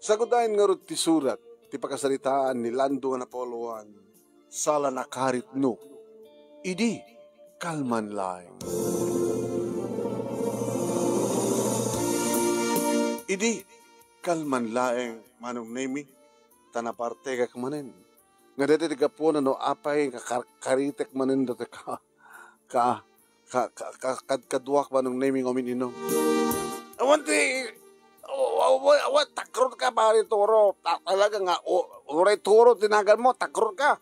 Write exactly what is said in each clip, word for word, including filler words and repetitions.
Sagudayen ngarud ti surat ti pakasaritaan ni Lando nga Napoleon, sala nakaritno, idi kalman laeng. Idi kalman laeng, Manong Nemi, ta nabartekak manen. Nga daytoy ti gapuan no apay nga kar-, karitek manen daytoy ka, ka, ka, ka, ka, kad-, kaduak, Manong Nemi, nga umin-inom. Awan ti, awa, awa, awa, takrot ka, pare Toro. Ta-, talaga nga, o, uray Toro tinagan mo, takrot ka.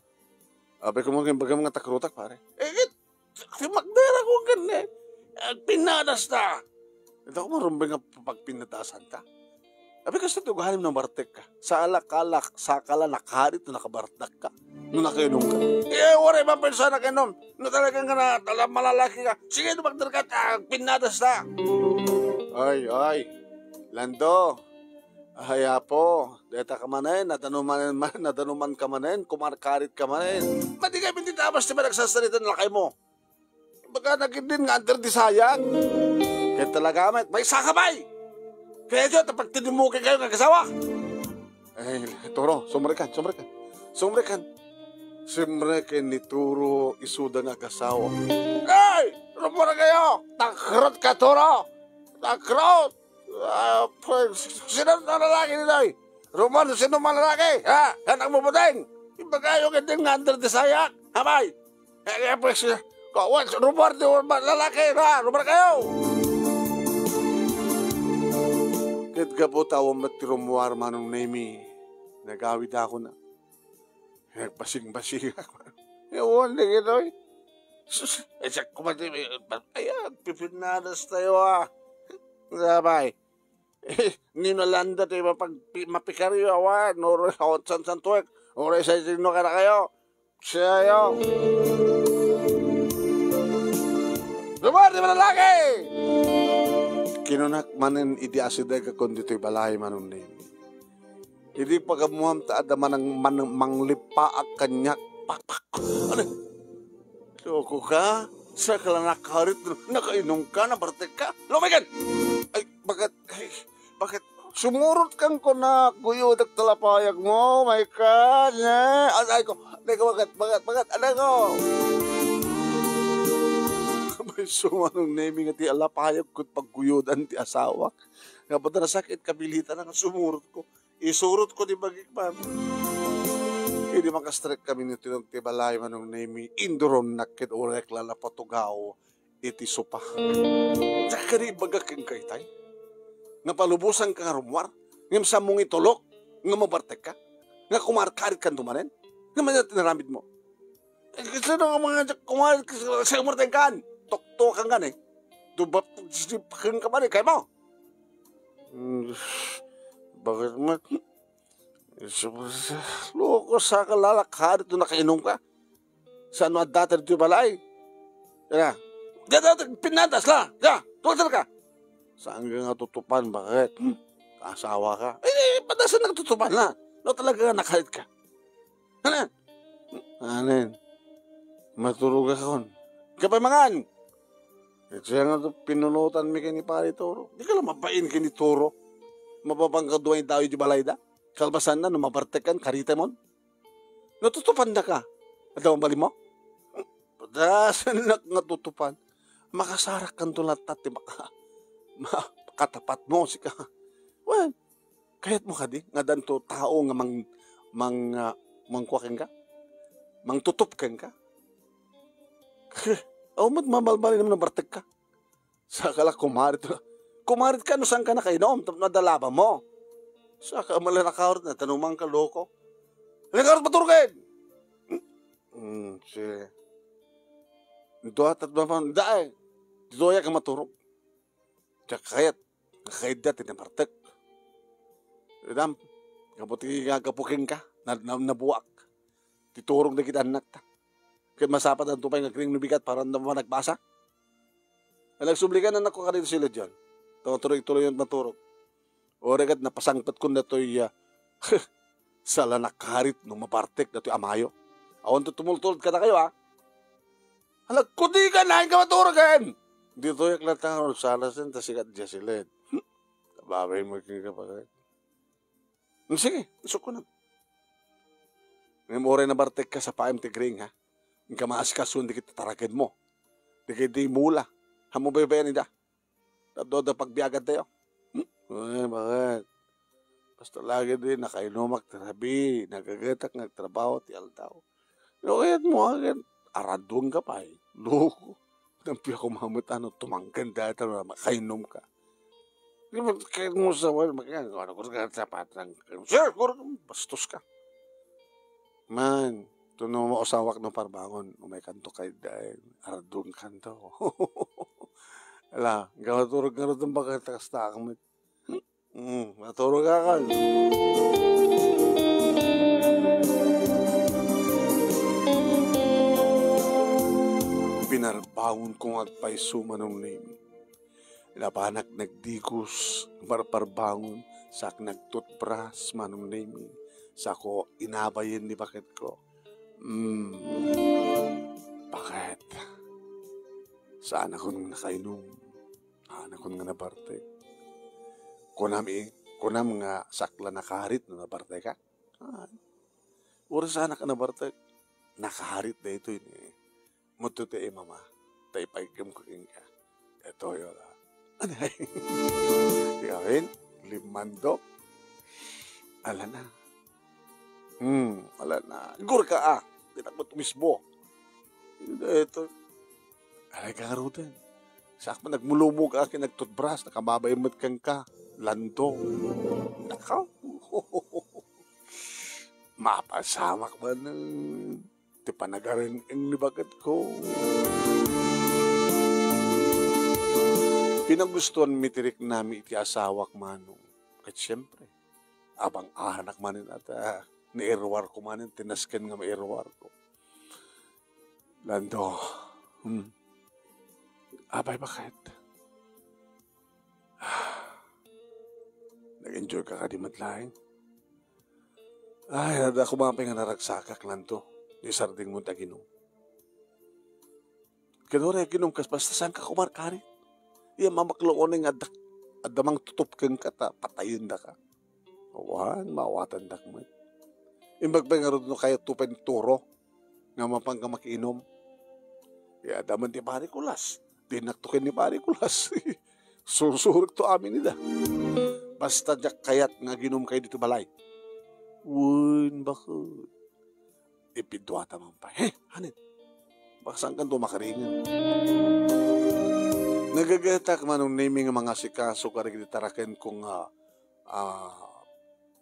Abi ko mo, bagam nga takrotak, pare. Eh, Ti magdera ko ken, eh. Agpinnadas ta. Ita ko marumbeng nga pagpinnadasan ta. Abi, kasta ti ugalim no bartek ka. Sa alak-alak, sakala nakarit no nakabartak ka. No nakainom ka. Eh, waray man pwede sa nakainom. No talagang nga na, talagang malalaki ka. Sige, no magdera ka, agpinnadas ta. Ay, ay. Lando. Ay, apo. Deta ka manen, nadanuman, nadanuman ka manen, kumarkarit ka manen. Madi ka, hindi tabas ti managsasarita na lakay mo. Baga nagidin nga under the sayang. Kaya talaga, met, may sakabay! Kaya dyan, pagtinimukin kayo ng asawa. Eh, Toro, sumrekan, sumrekan. Sumrekan. Sumrekan ni Toro, isuda nga agasawa. Hey! Rumura kayo! Takrot ka, Toro! Takrot! Ah, pwes, sino na lalaki ditoy? Rumor, sino man lalaki? Ha? Anak mo puting? Ibagayo ka din nga under the sayak. Hamay. Eh, eh, pwes, kawan, rumor, di mo man lalaki, ha? Rumor kayo. Ket gapu ta awan met ti rummuar, Manong Nemi, nagawid ako na. Nagbasing-basing ako. Ewan, di kitoy. Sus, eh, siya kumati, eh, ayan, pipinanas tayo, ah. Sabay. Eh, ni Nalanda ti mapag-, pi-, mapikaryo, awan, no, ro-, awan, san-san tuwek, oray sa sino ka na kayo. Siya, yo. Lumar, di ba lalaki? Kinunak manen idi asideg a kun ditoy balay, Manong Nemi. Idi pagamuam ta adda manang-, manang-, manglipaak kaniak, pak, pak. Ano? Loko ka? Sa ka lang nakarit, nakainom ka, nabartek ka? Lumigan! Ay, bakit? Ay, bakit? Sumurot kang kuna, guyodak talapayag mo, may ka, ne? Ay, ay ko, ay ko, bakit, bakit, bakit, ano ko? May sumanong Nemi nga ti alapayag ko't pagguyodan ti asawak. Nga ba't nasakit, kapilitan na nga sumurot ko. Isurot ko di bagik man. Idi makastrek kami ni Tinong ti balay, Manong Nemi, induron nakit urek la napatugaw iti sopa. Diak kadi ibaga kenka itay? Nga palubosan ka nga rummuar? Ngem sammo nga itulok? Nga mabartek ka? Nga kumarkarit kanto manen? Nga madi ti naramid mo? Eh, sino nga mga kumarit ka sa, sa umartek kan? Tuktukan ka ni. Dubap, sipakan ka man, eh, kaya mo? Hmm, bakit mo? Loko, sa ka lalakad ito, nakainom ka. Saan mo adda dito balay? Kaya, dada, pinadas la. Kaya, tuwag ka. Saan ka nga tutupan? Bakit? Hmm? Asawa ka? Eh, padasan nagtutupan na. No, talaga nga nakalit ka. Ano? Anen? Maturog akon. Kapay mangan! Iti nga to, pinunutan mi kay ni Pare Toro. Di ka lang mabain kay ni Toro. Mababang ka duway dayo di balay da. Kalbasan na, no mabartekan, karitemon. Natutupan da ka. Adaw ang bali mo? Padasan nak nga tutupan. Makasarak kan to latta ti maka-, makatapat mo, sika. Well, kayat mo kadi nga danto tao nga mang-, mang-, ah, mangkua kenka? Mangtutup kenka? Aw, mat mabalbali naman ang bartek ka. Saka la kumarit. Kumarit ka no saan ka nakainom, tapno adda laba mo. Saka mala nakaurot na, tanumang ka, loko. Nakaurot, paturugen! Hmm, si, dua, tatlo man, daay. Dua ya ka maturog. Diak kayat, nakaidda ti nabartek. Idam, gapu ti nga gapu kenka, na, na, nabuak. Ti turog dagiti annakta. Ket masapad anto pay nga agring no bigat para anda managbasa. Nagsubligan annak ko kadin si Legion. Tungtuloy-tuloy maturog. Uray ket napasangpet kon datoy, ah, sala nakarit no mabartek datoy amayo. Awan to tumultulod kadakayo, ah. Alagkudikan, hain ka maturogen! Ditoy ak latta, sala sen, ta sikat dia silid. Kababay mo king kapagay. Hmm, sige, isukko na. Ngem uray nabartekka, sapaem ti gring, ha? Inka maasikaso dagiti tarakenmo. Dagiti mula. Ammo baybay-an ida. Tapno adda pagbiagantayo. Hmm? Eh, bakit? Basta lagi di nakainumak ti rabii, nagagetak nga agtrabaho ti aldaw. No kayat mo akin, aradong ka pay. Loko. Nagpiak ko mamet ano, tumangken dahil tano na makainum ka. Di ba, kaya mo sa wala, makaya, ano ko sa sapatan. Sir, guro, bastos ka. Man, tuno mo usawak no parbangon, umay kanto kay dahil, aradong kanto. Ala, gawa turog nga rin itong pagkatakas na akong Hmm, naturog ka kan. Pinarbangon ko nga agpayso, Manong Nemi. Napanak nagdigos, parparbangon, sak nagtutbras, Manong Nemi. Sako inabayen ni baket ko. Hmm, baket. Saan ako nung nakainom? Anakon nga nabartek. Kunam i-, kunam nga sakla nakarit no nabartek ka? Ah, uri sana ka nabartek. Nakarit da ito ini. Muto ti imama. Ta ipaigem ko kinka. Ito yola. Anay. Gawin, limandok. Ala na. Hmm, ala na. Igor ka, ah. Tinakot mismo. Ito. Aray ka ngaruden. Sakman nagmulumog akin nagtutbras, nakababay met kenka. Lando. Nakaw. Mapasamak man ti panagareng-eng ni baket ko. Pinagustuan mi ti riknami iti asawak, Manong. Ket siempre, abang anak manen at, ah, nairuar ko manen, tinasken nga mairuar ko. Lando, hmm. Apay, baket? Nag-enjoy ka kadi met laeng? Ay, adda ko mapay nga naragsakak, Lando. Ni sarding mo taginom. Ken uray aginom kas, basta saan ka kumarkari. Iya mamaklo unay nga adda, adda mangtutup kenka ta patayen daka. Awan, maawatan dak met. Imbag pay ngarud no kayat to pay turo nga mapan ka makiinom. Ya, adda man ti Pari Kulas. Dinak to ken ni Pari Kulas. Sursurek to amin ida. Basta diak kayat nga aginom kayo dito balay. Wen, bakit? Ipidua ta man pay. He, hanin? Baka saan kanto makaringan? Nagagetak, Manong Nemi, nga mangasikaso kadagiti taraken ko nga, ah,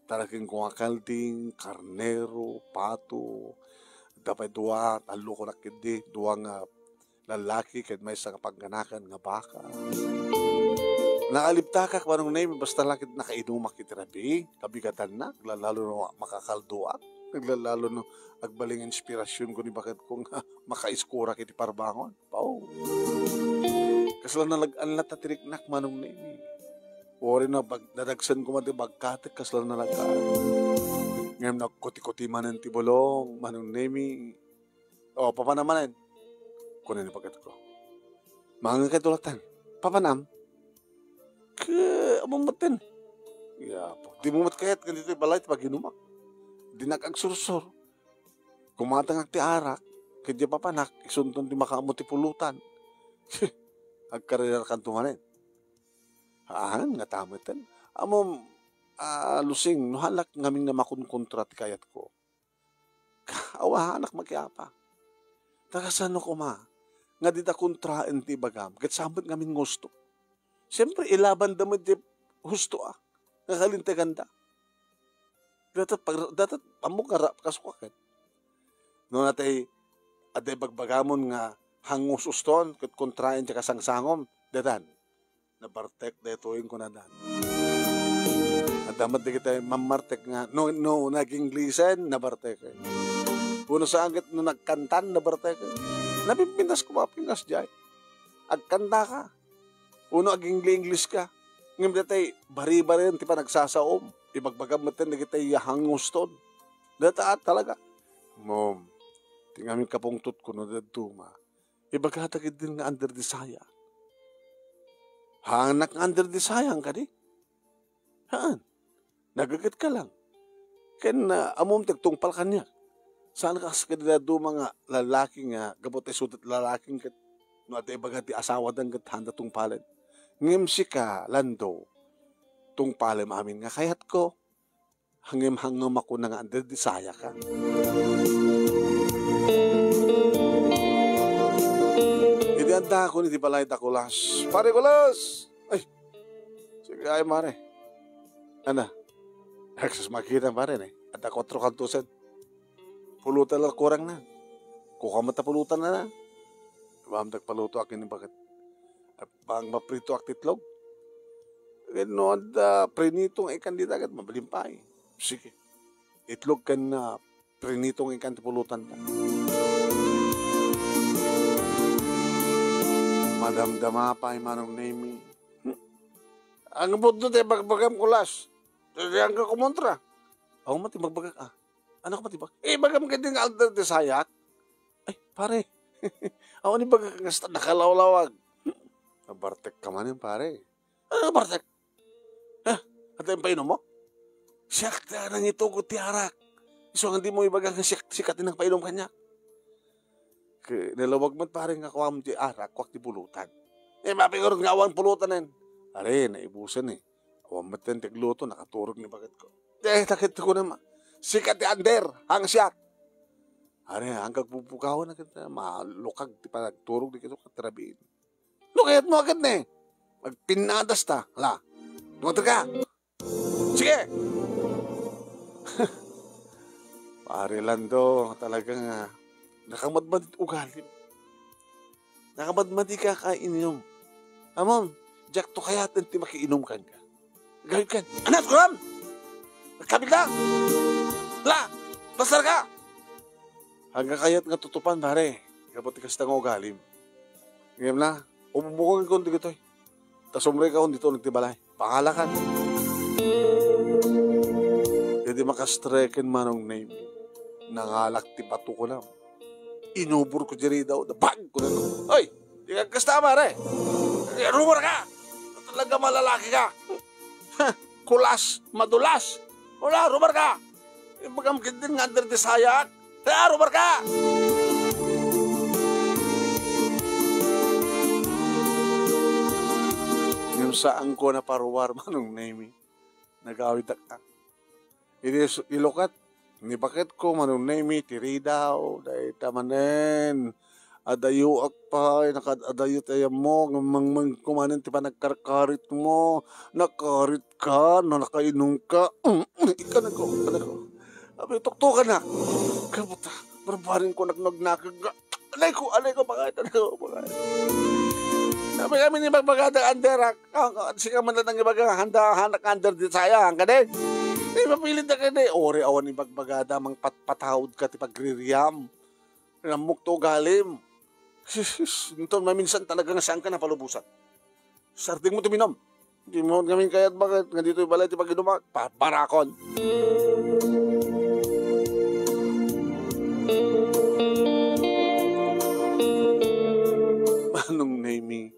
taraken ko nga kalding, karnero, pato, da pay dua, tallo ko na ketdi, dua nga lallaki, ket maysa nga pagganakan nga baka. Naalibtakak, Manong Nemi, basta la ket nakainumak iti rabii, kabigatanna, aglalalo no makakaldoak, aglalalo no agbalin nga inspirasyon ko ni baket ko nga makaiskurak iti parbangon. Pao. Kasla nalag-an latta ti riknak, Manong Nemi. Uray no bag-, nadagsen ko man ti bagkatek, kasla nalag-an. Ngem nagkuti-kuti manen ti bulong, Manong Nemi. O, papanam manen? Kuna ni baket ko. Mangngeg kay tulatan. Papanam? Ke, amo met ten. Ya, di mo met kayat nga ditoy balay ti paginumak. Dinak agsursur. Kumatangak ti arak, ket di papanak, isunton ti makaammo ti pulutan. Agkarerakanto manen. Haan, nga tameten. Amo, ah, Lusing, no halak ngamin nga makonkontra ti kayatko. Awahanak makiapa. Ta kasano koma nga dida kontraen ti ibagam, ket saan met ngamin nga husto? Siempre, ilabanda met ti husto a, nga kalinteganda. Datat pag-, datat ammok nga ra-, kasukaket. No natay, adda ibagbagamon nga hangus uston, ket kontraen ti kasangsangom, datan. Nabartek daytoy, kunadan. Adda met dagiti mammartek nga, no, no, nag-Inglisen, nabartek. Uno sa agit no nagkantan, nabartek. Napimpinas ko mapingas jay. Agkanta ka. Uno ag-Ingli-Inglis ka. Ngem datay, bari-bari ti panagsasaom. Ibagbagam met dagiti hanguston. Data talaga. Mom, ti ngamin kapungtot ko no daduma. Ibagata ketdin nga under the saya. Haanak nga under the saya, kadi? Haan. Nagaget ka lang. Ken, ah, ammom ti agtungpal kaniak. Saan kas kadagiti dadduma nga lalaki nga gapu ta isuda ti lalaking ket no adda ibaga ti asawadan ket haanda tungpalen. Ngem sika, Lando, tungpalem amin nga kayatko. Ngem hangngem a kuna nga under ti sayaka. Idi addakon iti balay da Kulas. Pare Kulas! Ay! Sige ay, mare. Ana? Aksas makita, pare, ne? Adda kuatro kantusen. Pulutan la kurang na. Kuka met a pulutan na na. Bam, nagpaluto akin ni baket. Bang maprito ak titlog. Ken no adda prinito nga ikan dita ket mabalin pay. Sige. Itlog ken, ah, prinito nga ikan ti pulutan ta. Madamdama pay Manong Nemi. Hmm. Ang budno ti bagbagam, Kulas. Diyan ka kumontra. Awan met ti bagbagak, ah. Ano ka matibak? Eh, bagam ka din nga alter ti sayak. Ay, pare. Awan ni bagak nga sta nakalawlawag. Nabartek ka man yun, pare. Ano nabartek? Ha? At yung painom mo? Siak ti nangitugot ti arak. Isu nga di mo ibaga nga siak, siak ti nagpainom kanya. Ke, nalawag met, pare, nga kuam ti arak, kuak ti pulutan. Eh, mapigurot nga awan pulutan, eh. Are, naibusan, eh. Awan met ti agluto, nakaturog ni baket ko. Eh, takit ko naman. Sikat ti under, hang siak. Are, hanggang pupukawan na kita, malukag ti panagturog di kito katirabiin. No, kayat mo agad na eh. Magpinadas ta, hala. Dumater ka. Sige! Pare Lando, talagang, ah, nakamadmad ugali. Nakamadmadi ka kainom. Amon, diak to kayaten ti makiinom kan ka. Gawid kan. Anak, kuram! Nagkabil na! La! Pasar ka! Hanggang kayat nga tutupan, pare. Kapag ti kasta nga ugalim. Ngayon na, umubukong ikon di kitoy. Ta sumrekakon dito nagtibalay. Pangalakan. Iti makastreken Manong Nemi, nangalak ti bato ko na. Inubor ko diri daw, da bag ko na. Hoy! Di ka kasta, pare! Rumor ka! Talaga malalaki ka! Ha! Kulas! Madulas! Wala, rumor ka! Ibagam ket din nga under ti sayak. Klaro, barka! Ngem saanko a naparuar, Manong Nemi. Nagawidak a. Idi su-, ilukat, ni baketko, Manong Nemi, ti ridaw, dayta manen. Adayoak pay, nakaad-adayo ti ayammo, ngem mangmangko manen ti panagkarkaritmo. Nakarit ka, no, nakainom ka. Mm, mm, ikkan ko, ikkan ko. Abi, tuktukan na. Kabuta, barbaring ko, nagnagnakan ka. Anay ko, anay ko, bakit, anay ko, bakit? Sabi kami ni Bagbagada, Anderak. Ah, ah, sige man lang ibaga, handa, hanak under di saya, ang kadin. Di mapilit na ka di. Ori awan ni Bagbagada, mang pat-, patawad ka ti pagririam. Ramok to ugalim. Sus, sus, inton maminsan talaga nga saan ka napalubosan. Sardeng mo tuminom. Di mo ngamin kayat bakit nga ditoy balay ti pag-inumak. Pabarakon. Manong Nemi,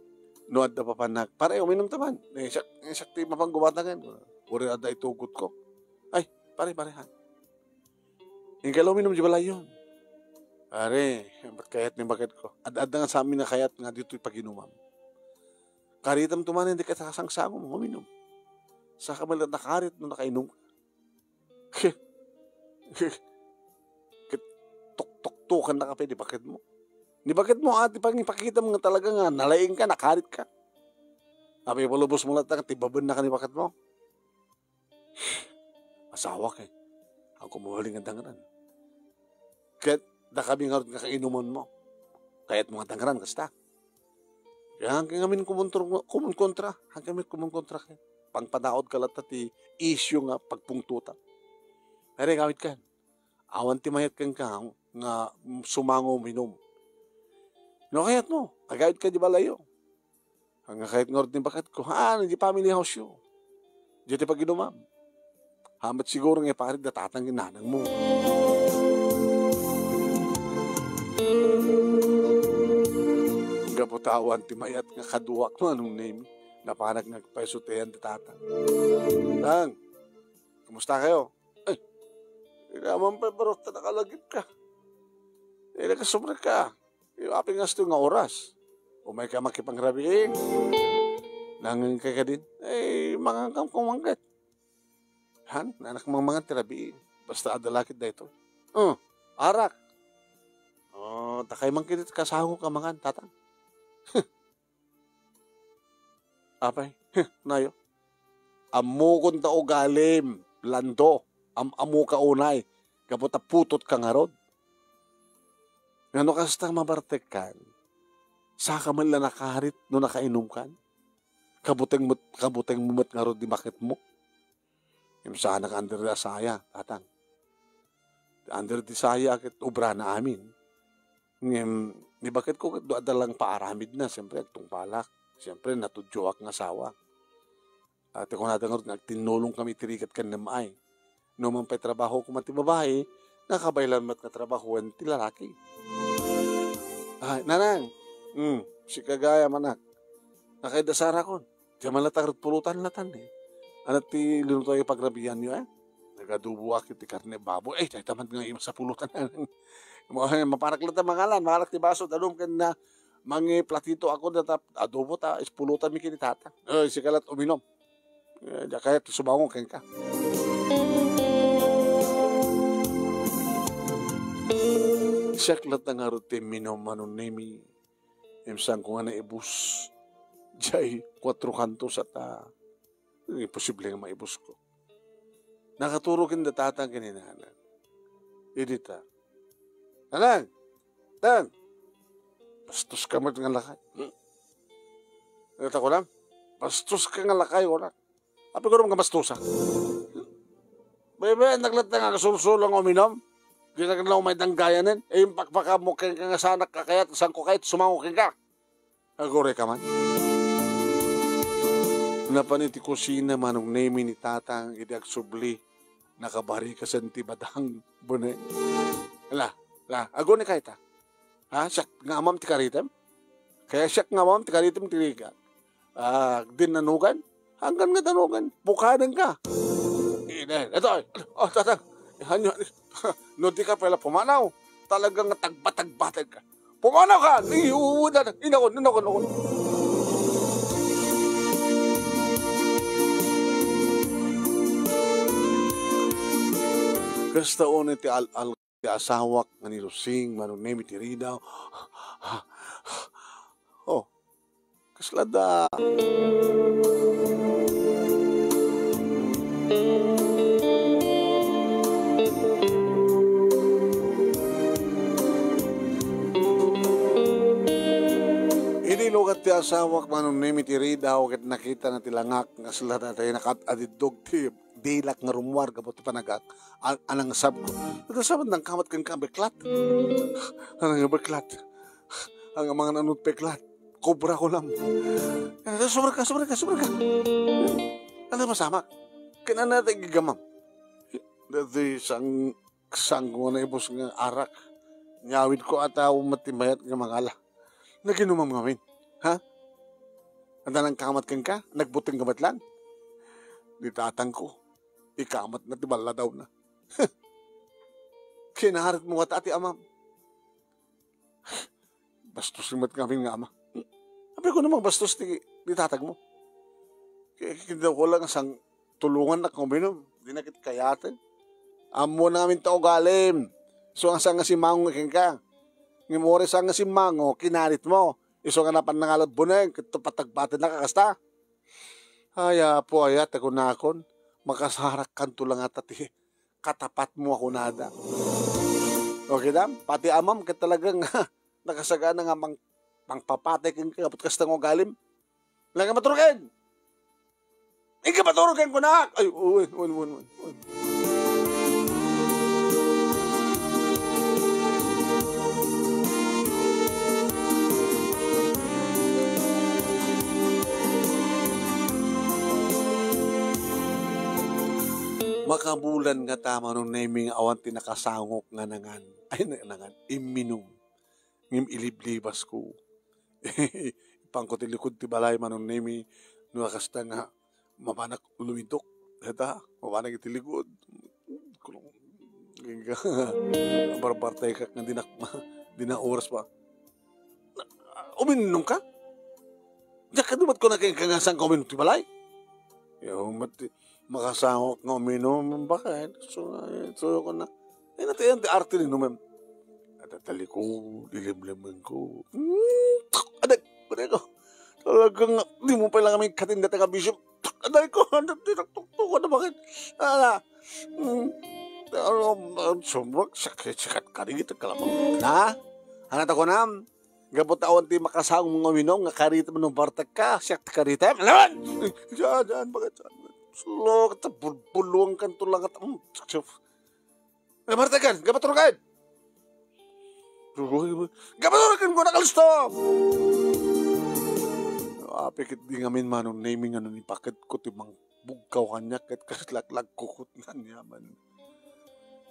no adda papanak. Pare, uminom ta man. Eh, siak, eh, siak ti mapanggubatan. Uri adda itugot ko. Ay, pare, pare, ha. Ingka la uminom di balayon. Pare, bat kayat ni bakit ko. Ad-adda nga sa amin a kayat nga ditoy pag-inumam. Karitam tumanen di ka sasangsangom, uminom. Saka man lang nakarit no nakainom ka. Ket tuktuktukan na ka pay di bakit mo. Ni bakit mo, ati, pangipakita mo nga talaga nga nalaing ka, nakarit ka. Abi, palubos mo latta nga tibaben na ka ni bakit mo. Asawak, eh. Ang kumuhaling nga dangran. Ket dakami ngarud nga kainuman mo. Kayat mo nga dangran, kasta. Kaya hanggang ngamin kumontra, kumonkontra. Hanggang ngamin kumonkontra ka. Pangpanaod ka latta ti isyu nga pagpungtutan. Pare, gawid kan. Awan ti mayat kenka nga sumango uminom. No kayat mo, agawid ka di balayo. Ang kayat ngarud ni bakit ko, haan, di family house yo. Di ti pag-inumam. Hamat siguro nga iparit da tatang nanang mo. Gapu ta awan ti mayat nga kaduak, Manong Nemi. Napanak nga agpaisutayan ti tatang. Tang, kumusta kayo? Ay, Ina man pay barok ta nakalagipka. Ina ka, sobra ka. Apay nga asto nga oras? Umayka makipangrabiing. Nangngegka kadin. Eh, mangankam kung mangget. Han, anak mangmangan ti rabii. Basta adda lakit daytoy. Oh, arak. Oh, takay man kini kasangok a mangan, tatang. Apay, nayo. Ammokon ta ugalim, Lando. Am-ammoka unay, gapu ta putotka ngarud. Ngano kasta mabartekkan? Saka man la nakarit no nakainumkan? Kabuteng met, kabuteng mo met ngarud di baketmo. Ngem saanak under ti saya, tatang. Under ti saya ket obrana amin. Ngem ni baketko ket no adda lang paaramidna, siempre agtungpalak. Siempre natudioak nga asawa. Ah, ti kunada ngarud nga agtinnulong kami iti rigat ken nem ay. No man pay trabaho koma ti babai, nakabaylan met nga trabahoen ti lalaki. Ay, nanang, hmm, sika gayam, anak. Nakayda sarakon. Diay man latta ngarud pulutan latan, eh. Ano ti linutayo pagrabianyo, eh? Nagaduboak iti karne baboy. Eh, diay ta man nga ima sa pulutan. Mo, eh, maparak latta mangalan, maparak ti baso, danum ken na, mangiplatito ako, data, adobo ta, ispulutan mi kini tata. Eh, sika lat uminom. Eh, diay kayat ti sumango kenka. Siak latta ngarud ti imminum, Manong Nemi. Imsanko nga naibus. Diay kuatro kantos ata. Imposible nga maibusko. Nakaturo ken da tatang ken ni nanang. Idi ta, "Nanang! Tang! Bastoska met nga lakay." Hmm? Ita kunam, "Bastoska nga lakay," kunak. Apay kunam nga bastosak? Baybay-annak latta nga agsursulang uminum. Dinak la umay danggayanen. Eh, impakpakammo kenka nga saanak kakayat, sanko kayat sumango kenka. Agurayka man. Napan iti kusina, Manong Nemi, ni tatang idi agsubli, nakabarikasen ti badang. Bone. La, la, aguni kayta. Ha, siak nga amam ti karitem? Kaya siak nga amam ti karitem ti rigat. Ah, din nanugan? Hanggan nga danugan, pukanen ka. Ine, ito, oh, tatang, hanyo, no di ka pala pumanaw, talagang tagbatagbatag ka. Pumanaw ka! Ni, uudad, inakon, inakon, inakon. Kasta unay ti al-al ti asawak nga ni Rosing, Manong Nemi ti Ridao. Oh, kasla da. Idi lugat ti asawak, Manong Nemi ti Ridao, ket nakita na ti langak, kasla da, tayo nakat-adiddog ti dilak nga rummuar gapu ti panagak. An-, anang sabko. Ito sa man nangkamat kenka, beklat. Anang beklat. Ang mangan anut beklat. Kobra ko lang. Eh, sobra ka, sobra ka, sobra ka. Ano masamak? Kinana tayo gigamam. Dati sang, sang ko nga naibus nga arak. Nyawid ko ata matimayat nga mangala. Naginumam ngamin. Ha? Anda nang kamat kenka? Nagbuteng ka met lang? Di tatang ko. Ikamat na ti balladaw na. Kinarit mo kata ti amam. Bastos met ngamin nga ama. Apay ko namang bastos ti, ti tatag mo. Ki-, ki-, ko lang sang tulungan na kuminom. Di na kit kayaten. Ammo na ngamin ta ugalim. So, ang sanga si Mango kenka. Ngem uray sanga si Mango, kinarit mo. Isu nga napan nangalad buneng, ket patagbaten na kakasta. Ay, Apo, ayat, kunakon, makasarak kanto lang ata ti katapatmo a kunada. Okay, dam? Pati amam, ket talagang nakasagana nga mang-, mangpapatay kenka, kapot kasta nga ugalim. Lang ka maturuken! Inka maturuken, kunak! Ay, uwan, uwan, uwan, uwan, uwan. Makabulan nga ta, Manong Nemi, nga awan ti nakasangok nga nangan. Ay, na-, nangan. Imminum. Ngem iliblibas ko. Ipanko ti likud ti balay, Manong Nemi, no kasta nga mapanak lumidok. Deta, mapanak iti likud. Barbartay ka nga dinak, di na oras pa. Uminom ka? Diak kadi met kuna kenka nga saan ka uminom ti balay? Yo, met, makasangok nga uminom, bakit? So, so, ko na. Ay, natayan ti arte ni numem. At taliko, dilimlimen ko. Hmm, aday, aday ko. Talagang, di mo pala kami katinda taga bisyo. Aday ko, aday, tinaktuktukan na bakit? Ala, hmm, ano, ah, sumrok, sakit, sakit ka rin, ito, kalamang. Na? Ano ta kunam? Gapu ta awan ti makasangok nga uminom, nga karitem no bartek ka, siak ti karitem. Alawan! Diyan, diyan, bakit, diyan? Sulok, ta bulbulong kan tulangat. Hmm, sakit. Namartagan, gapaturagan. Gapaturagan ko, nakalisto. Apikit di ngamin manong naming ano ni paket ko ti mangbugkaw kanya ket kas laglagkukot nga yaman.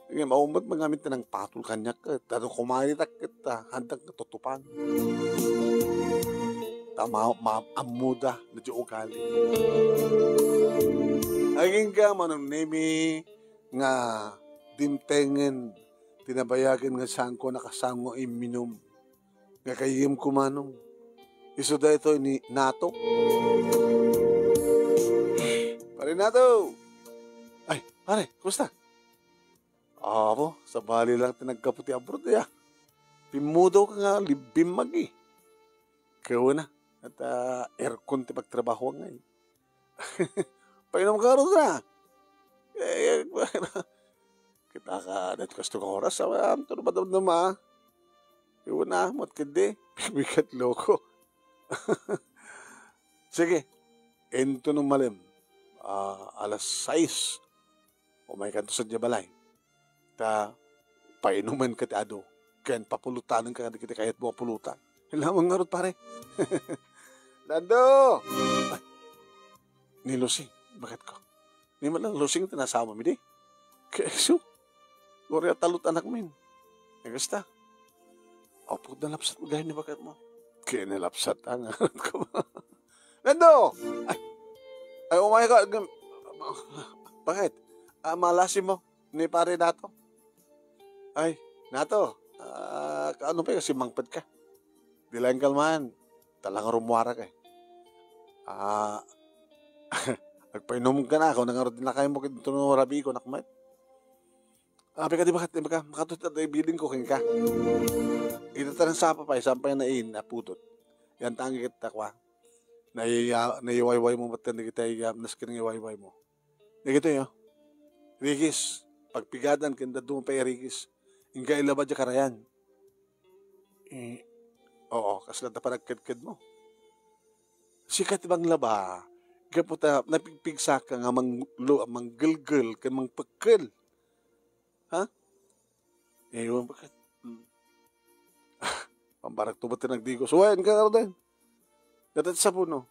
Nga maumot man ngamin tinang patol kanya ket ano kumari ta ket, ah, handang katutupan. Ta ma-, ma-, ammuda na di ugali. Agingga manong nemi nga dimtengen ti nabayagen nga sangko nakasangko imminum. Nga kayem kumanong. Isu daytoy ni Nato. Pare Nato! Ay, pare, kumusta? Apo, sabali lang ti naggapu ti abroad, ya. Pimmudaw ka nga, libbim magi. Kawna, at, ah, aircon ti pagtrabaho ngay. Painom ka ron na. Eh, kita ka, dat kasto ka oras, awa, am, tulo ba damdama? Iwan na, mat kadi, bigat loko. Sige, into no malim, ah, alas sais, umay kanto sa balay. Ta, painumen ka ti adu, ken papulutanen ka kadagiti kayat mo a pulutan. Lamang ngarud, pare. Nando! Ay, ni Lucy, bakit ko? Ni man lang Lucy nga tinasama mi di? Keso? Gloria, talut anak min. Ay, kasta? Apo, nalapsat mo dahil ni bakit mo? Kaya nalapsat ang anak ko. Nando! Ay, ay, umay ka. Bakit? Ah, malasi mo? Ni pare Nato. Ay, Nato, ah, kaano pa kasi mangpet ka? Di lang kalman. Talang rumuara ka eh. Ah, agpainom ka na ako, nangarod na kayo mo, kito no rabi ko, nakmat. Abi ka di ba, di ba ka, makatut at ibiling ko, king ka. Ito tanang sapa pa, isang pa na in, apudot. Yan tangi kita kwa. Naiya-, naiwayway mo, ba't ka nagitay, ah, naskin ng iwayway mo? Dagitoy, oh. Rigis, pagpigadan ken dadduma pay a rigis. Ingga ilaba diay karayan. Eh, oo, kasla ta panagkedked mo. Sika ti manglaba, gapu ta napigpigsa ka nga manglo-, manggelgel ken mangpekkel. Ha? Eh, iwan pa ket. Hmm. Pambarag to ba ti nagdigos? Wen ka, Roden? Dati ti sabon, no?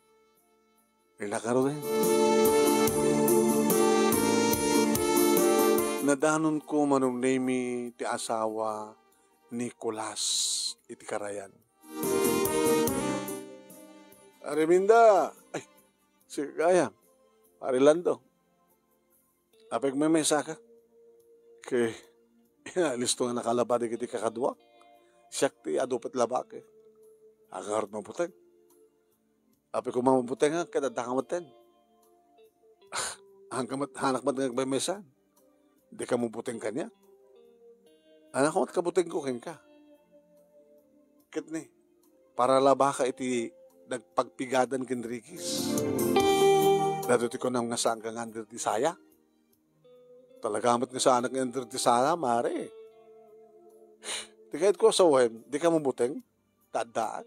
Ila ka, Roden? Nadanon ko manong nemi ti asawa ni Nicolas iti karayan. Ariminda! Ay, sige gayam. Pare Lando. Apay agmemesa ka? Ket, listo nga nakalaba dagiti kakaduak. Siak ti adu pay labak, eh. Agarod mabuteng. Apay koma mabuteng, ah, ket adda ka metten. Hanak met, hanak met nga agmemesa. Di ka mabuteng kaniak. Hanak met kabutengko kenka. Ket ni, paralabaka iti nagpagpigadan ken Rigis. Daytoy ti kunam nga saanka nga under ti saya. Talaga met nga saanak nga under ti saya, mare. Ti kayatko a sawen, di ka mabuteng, ta addaak.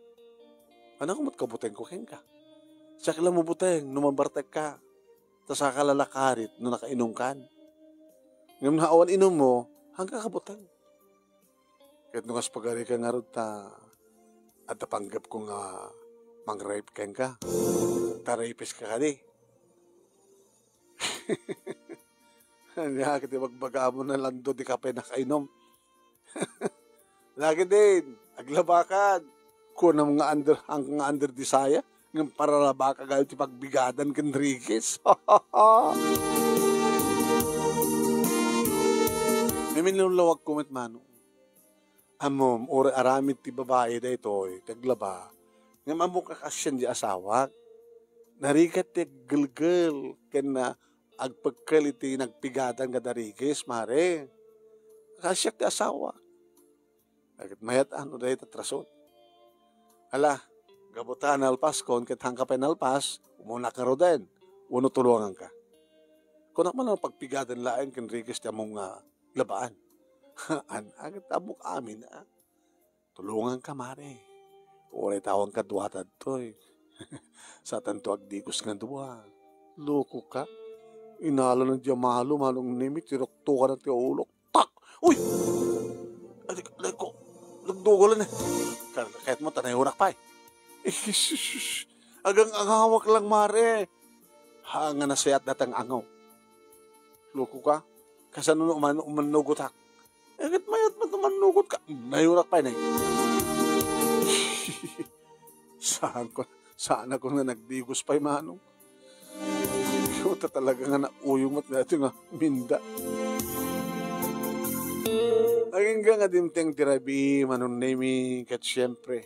Hanak met kabutengko kenka. Siak la mabuteng no mabartekka. Ta saka la nakarit no nakainumkan. Ngem no awan inummo, haanka kabuteng. Ket no kas pagarikan ngarud ta adda panggepko nga mang-rape kenka, ta rapist ka kadi. Ania ket ibagbagam, Lando, di ka pay nakainom. Lagi din, aglabakan. Kunam nga under, ang nga under desire, nga paralabaka gayon ti pagbigadan ken Rigis. Minlawlawagko met, Manong. Ammom, uray aramid ti babai daytoy, ti aglaba. Ngem ammok a kaasian ti asawak. Narigat ti aggelgel ken, ah, agpekkel iti nagpigadan kada rigis, mare. Kaasiak ti asawak. Ket mayat a no dayta ti rason. Ala, gapu ta nalpaskon ket haanka pay nalpas, umunak ngaruden, wenno tulonganka. Kunak man a pagpigadan laeng ken rigis ti ammom nga labaan. An-, ket ammok amin, a. Tulonganka, mare. Uray ta awan kaduata ditoy. Saantanto agdigos nga dua. Lokoka. Inalana diay malo, Manong Nemi, tinuktokan ti ulok. Tak! Uy! Adik, adik ko. Nagdugolan eh. Kar-, kayat mo, ta nayurak pay. Agang-angawak lang, mare. Ha, nga nasayat datang angaw. Lokoka. Kasano no uman-, umannugotak? Eh, ket mayat met umannugotka. Nayurak pay, nay. Saan ko, saan ako nga nagdigos pay, Manong? Ita talaga nga nauyong met daytoy nga minda. Agingga nga dimteng ti rabii, Manong Nemi, ket siempre,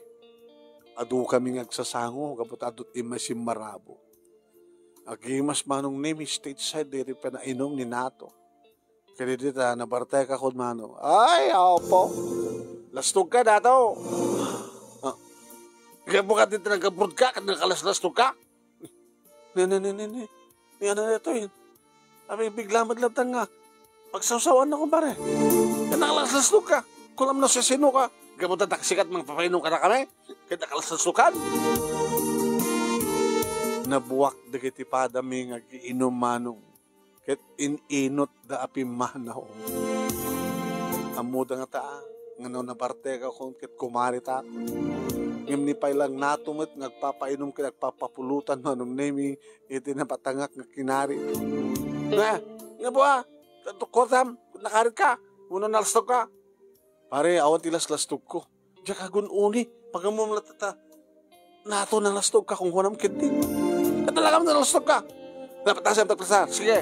adu kami nga agsasango, gapu ta adu ti immay simmarabo. Agimas, Manong Nemi, stateside, daytoy panainum ni Nato. Ket idi ta nabartek ako, Manong. Ay, apo. Lastogka, Nato. Ah. Gapu ka dita nagabrodka, ket nakalaslastogka? Ne, ne, ne, ne, ne. Ni ano na ito, eh? Abi, bigla met latta nga pagsawsawan na, kumpare. Ket nakalaslastogka. Kulam no sisino ka. Gapu ta sikat mangpapainum kadakami. Ket nakalaslastogkan. Nabuak dagiti padami nga agiinum, Manong. Ket in-inutda a pimmanaw. Ammoda ngata nga no nabartekakon ket kumarita. Ngem ni pay lang Nato met nga agpapainum ket agpapapulotan, Manong Nemi, iti napatangak nga kinari. Na, nga bua, tukkotam, nakaritka, wenno nalastogka. Pare, awan ti laslastogko. Diak agun-uni, pagammom latta ta Nato nalastogka, kunkuanam ketdi. Ket talaga met nalastogka. Dapat nasem ta plaza. Sige.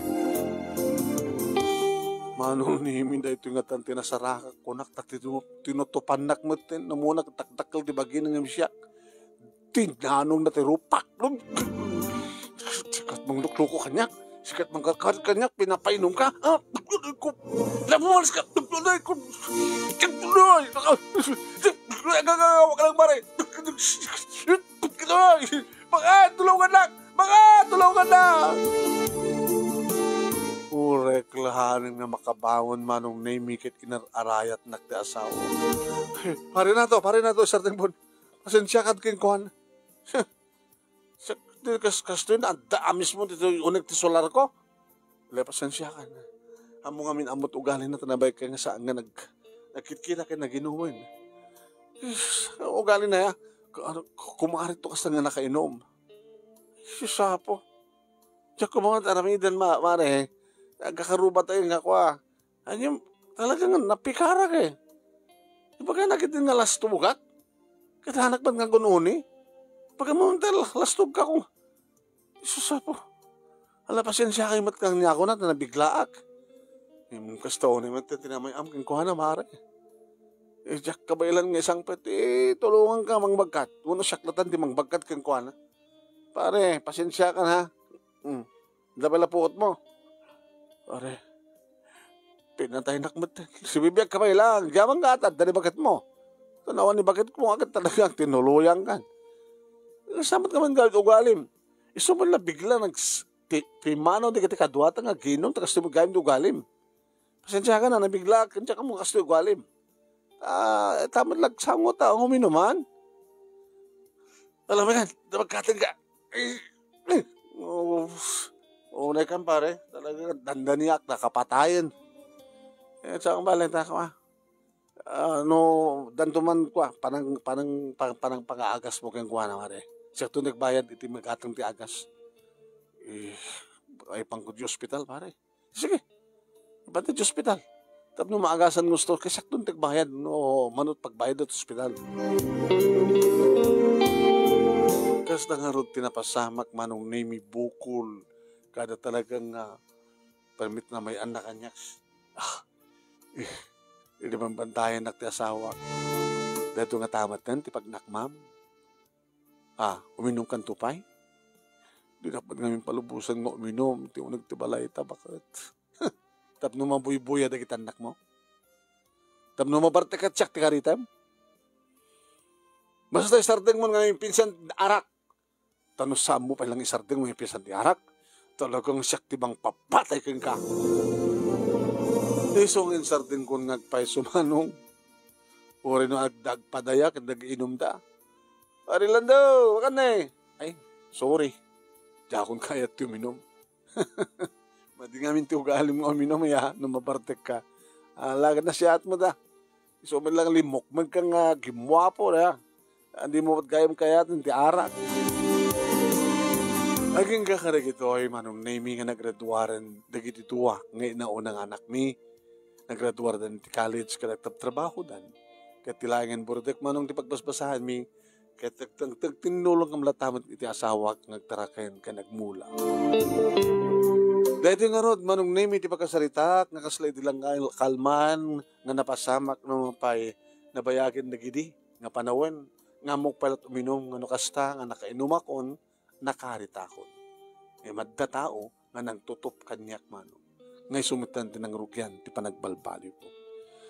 Manong Nemi, daytoy ngatan ti nasarakak, kunak ta tinu-, tinutupannak met, namunak dakdakkel ti bagina ngem siak. Tinanongna ti rupak. Sikat manglukloko kaniak. Sikat mangkarkar kaniak, pinapainumka. Ah, ko. Lamualis ka. Ay, ko. Ay, ay, ay, ay, wag lang, pare. Ay, mga tulungan lang. Mga tulungan lang. Uray, kalahanen nga makabangon, Manong Nemi, ket inar-arayatnak ti asawa. Pare Nato, pare Nato, Sir Timbon. Pasensiakan kenkuana. Sa-, di kas-, kastoy na, adda a mismo ditoy uneg ti solar ko. Wala, pasensiakan. Ammo ngamin, ammo ti ugalina, ta nabayag ka nga saan nga nag-, nagkitkita ken naginumen. Is, ugalina ya. Ku-, ano, ku-, kumarit to kasta nga nakainum. Sus, apo. Diak ko mga aramiden, ma-, mare, eh. Agkakaruba tayo nga kua. Ay, yung, talaga nga napikarak eh. Di ba kaya nakita nga lastugak? Kitanak ba't nga gununi? Pagka mo, tal-, lastog ka kung, Isus, apo. Ala, pasensiakan met kaniak, nabiglaak. Yung kasta ni met, tinamay am, ken kuana, mare. Eh, diak kabaelan nga isang pet, eh, tulungan ka, mangbagkat. Wenno siak latta ti mangbagkat ken kuana. Pare, pasensiakan, ha? Hmm. Dapay la puot mo. Pare, pinataynak met. Sibibiag ka pay lang. Diamang nga atad, dani baket mo. Tanawan ni baket mo, agad talaga ang tinuluyan kan. Samat ka man gawit ugalim. Isu man la bigla nag-, ti, ti mano di kati kaduata nga ginom, tagas ti ugalim, ugalim. Pasensya ka na, nabigla, kanya ka mo kastoy ugalim. Ah, tamat lagsango ta, ang uminuman. Alam mo yan, magkating ka. Eh, eh. Oh, unay kan pare, talaga, dandaniak, nakapatayan. Eh, saan ba, lenta ka, ah? Ah, no, danto man, kwa, panang, panang, pa-, panang pangaagas mo keng kuana, mare. Siya to nagbayad, iti magatang ti agas. Eh, ay pang di ospital, pare. Sige. Iba't ti ospital. Tapno maagasan gusto, kay sakto ti agbayad, no, manut pagbayad ti ospital. Kasta ngarud ti napasamak, Manong Nemi, bukol. Kada talagang, ah, permit na may anak kaniak. Ah, eh, Idi bambantayannak ti asawak, daytoy ngata met ti pagnakmam. Ah, uminumkanto pay? Dinak met ngamin palubosan nga uminum ti uneg ti balayta, baket. Tapno mabuybuya dagiti annakmo? Tapno mabartek a siak ti karitem? Basta isardengmo nga pinsan arak. Ta no saanmo pay lang isardeng nga pinsan ti arak, talagang siak ti mangpapatay kenka. Isu nga insardengkon nga agpayso, Manong. Uray no agda agpadaya ken nag-inumda. Ari Lando, makan ne? Ay, sorry. Diakon kayat ti uminum. Madi ngamin ti ugalim nga uminum, ya, no mabartekka. Alagad nasiatmo da. Isu met lang limukmegka nga gimmuapo, ya. Andi mo met gayam kayat ti arak. Agingga kadagitoy, Manong Nemy, nga nagraduaren dagiti dua nga inauna nga anakmi. Nagraduardan ti college ket agtrabtrabahodan. Ket ti laengen burdek, Manong, ti pagbasbasaanmi, ket agtengteg ti nulong nga malatamet iti asawak nga agtaraken ken agmula. Daytoy ngarud, Manong Nemy, ti pakasaritak nga kasla idi lang kal-, kalman nga napasamak no mapay nabayagen dagidi nga panawen nga ammok pay la't uminum nga no kasta nga nakainumakon, nakaritakon. Ngem adda tao nga nangtutop kaniak, Manong, nga isu metten ti nangrugian ti panagbalbaliwko.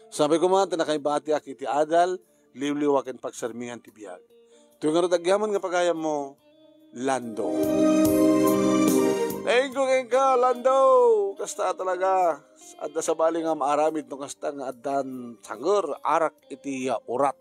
Sapay koma ta nakaibatiak iti adal, liwliwa ken pagsarmian ti biag. Toy ngarud agyaman nga pagayammo, Lando. Thank you kenka, Lando. Kasta talaga. Adda sabali nga maaramid no kasta nga addan sanger, arak iti, ah, urat.